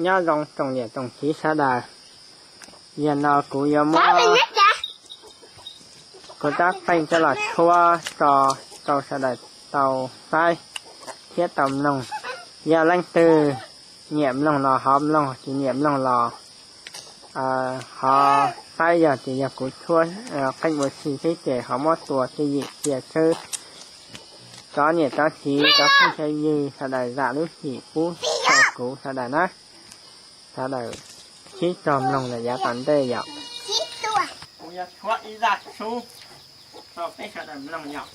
Nyob zoo tsoom niam tsoom txiv sawv daws, yog no kuv yuav muab kuv tab qeej coj los tshuab tso rau sawv daws tau saib thiab tau mloog. Yog leej twg nyiam mloog los ho mloog, tsis nyiam mloog los ho saib, yog tias yog kuv tshuab qeej ua si xwb ces ho muab tua tswv yim cia xwb. Cov niam cov txiv cov phooj cov ywg sawv daws zam lub him pub rau kuv sawv daws na. Sawv daws sib cog mloog lawm yav tom ntej yom. Kuv yuav tshuab ib zaj sub rau peb sawv daws mloog yom.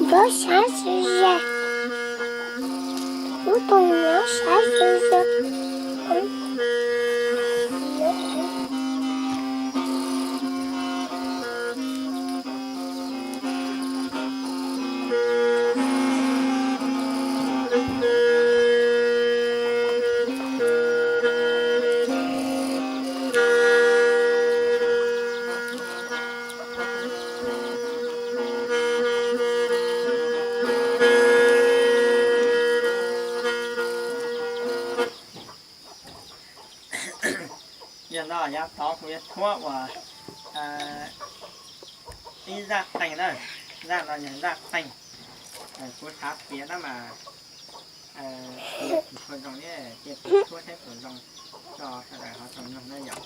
Npawg sab sawv ze, ub tau nyob sab sawv ze. Yog no yav tod kuv yuav tshuab ua ib zaj qeej na, zaj no yog zaj qeej. Kuv xav piav na mas piav tsis tshua zoo thiab, cia kuv tshuab thiab kom zoo tso sawv daws ho tau mloog na yom.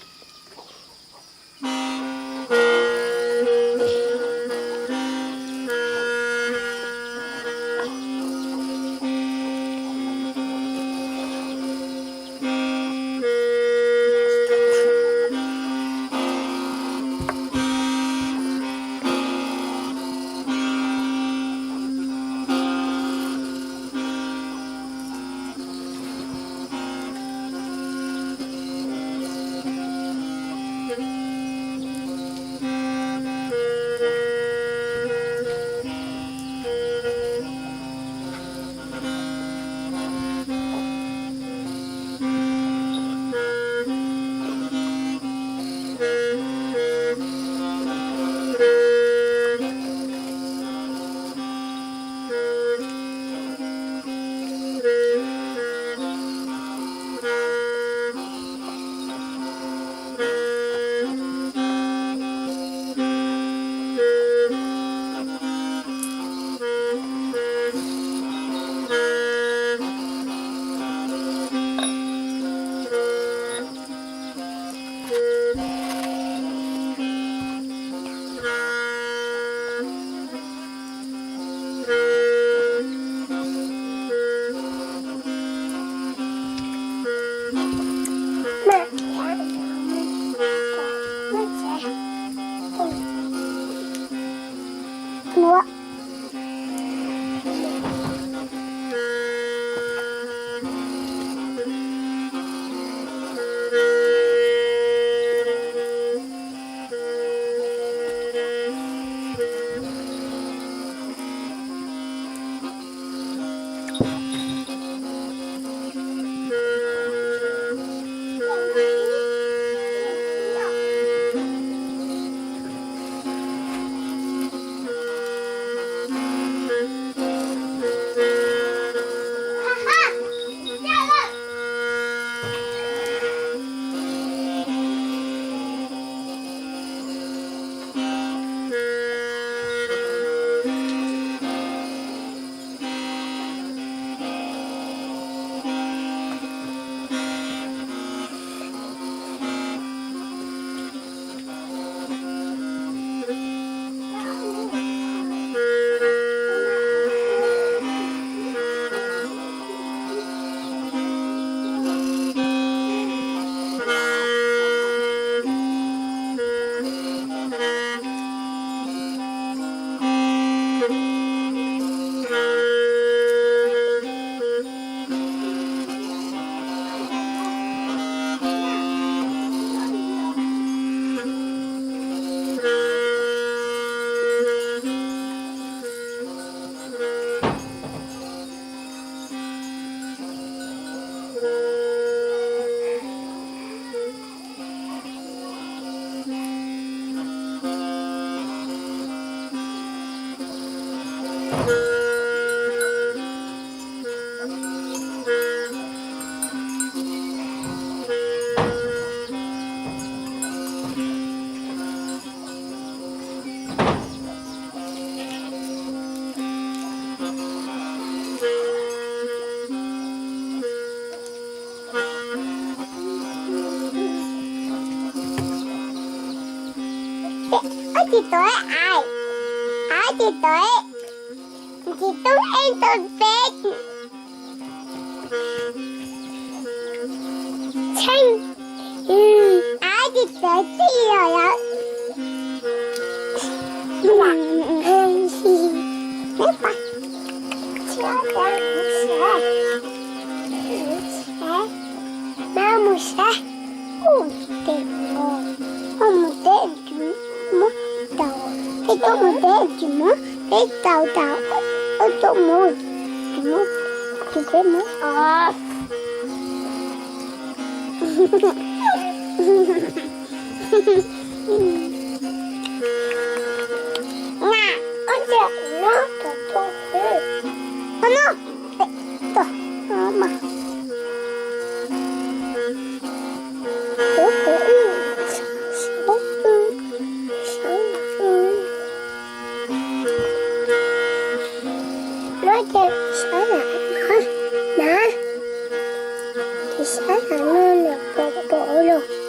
Tis tau ais, ais tis tau, tis tau es tau peb. Tsheej, ais tis tau tij los yog. Neb pas, mus saib, mus saib, mus saib, mus teb, mus teb, muab tau, peb tuaj mus teb tsis muab, peb tau tau, peb tuaj mus, tsis muab, tsis peb muab. Nab, ua cas no, no, no, mas. Lub ces sab lam no na, ces sab lam no nws pom pom los.